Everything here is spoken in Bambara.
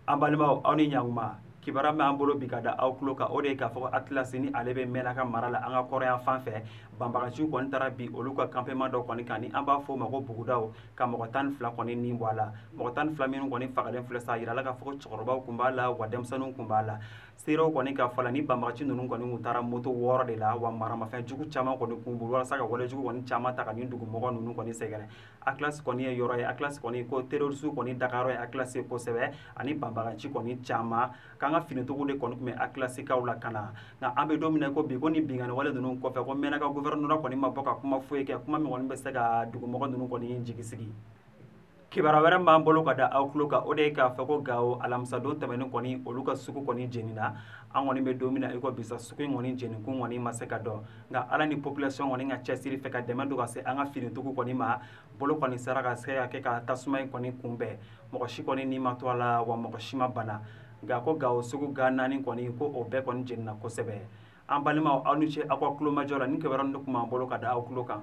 An balimaw, aw ni ɲankuma. Kibaruya min b'an bolo bi ka da aw tulo kan, o de ye k'a fɔ ko Atlas ni ale bɛ Mɛnaka mara la, an ka kɔrɔyan fan fɛ, banbaganciw kɔni taara bi olu ka campement dɔ kɔni kan, ni an b'a fɔ o ma ko Bugudaw, ka mɔgɔ 12 kɔni nin bɔ a la. Mɔgɔ 12 minnu kɔni fagalen filɛ sa, a yirala k'a fɔ ko cɛkɔrɔbaw kun b'a la, wa denmisɛnninw kun b'a la. Seerew kɔni ka fɔ la, ni banbagaci ninnu kɔni kun taara moto 6 de la, wa maramafɛn jugu caman kɔni kun bolo walasa ka walejugu kɔni caman ta ka nin dugumɔgɔ ninnu kɔni sɛgɛrɛ. Atlas kɔni ye yɔrɔ ye, Atlas kɔni ko terroriste kɔni dagayɔrɔ ye Atlas ye kosɛbɛ, ani banbagaci kɔni caman k'an ka finitigiw de kɔni tun bɛ Atlasikaw la ka na. Nka an bɛ don min na ko bi, ko ni binkanni wale ninnu kɔfɛ, ko Mɛnaka gouvernement kɔni ma bɔ ka kuma foyi kɛ, kuma min kɔni bɛ se ka dugumɔgɔ ninnu kɔni jigi sigi. Kibaruya wɛrɛ b'an bolo ka da aw tulo kan, o de ye k'a fɔ ko Gawo alamisadon tɛmɛnen kɔni, olu ka sugu kɔni jenina. An kɔni bɛ don min na i ko bi sa, sugu in kɔni jenikun kɔni ma se ka dɔn, nka Ala ni population kɔni ka cɛsiri fɛ ka dɛmɛ don ka se an ka finitigiw kɔni ma, bolo kɔni sera ka se ka kɛ ka tasuma in kɔni kunbɛn. Mɔgɔ si kɔni ni ma to a la, wa mɔgɔ si ma bana. Nka ko Gawo sugu ga 4 kɔni, ko o bɛɛ kɔni jenina kosɛbɛ. An balimaw, aw ni ce aw ka tulomajɔ la. Ni kibaruya ninnu tun b'an bolo ka da aw tulo kan.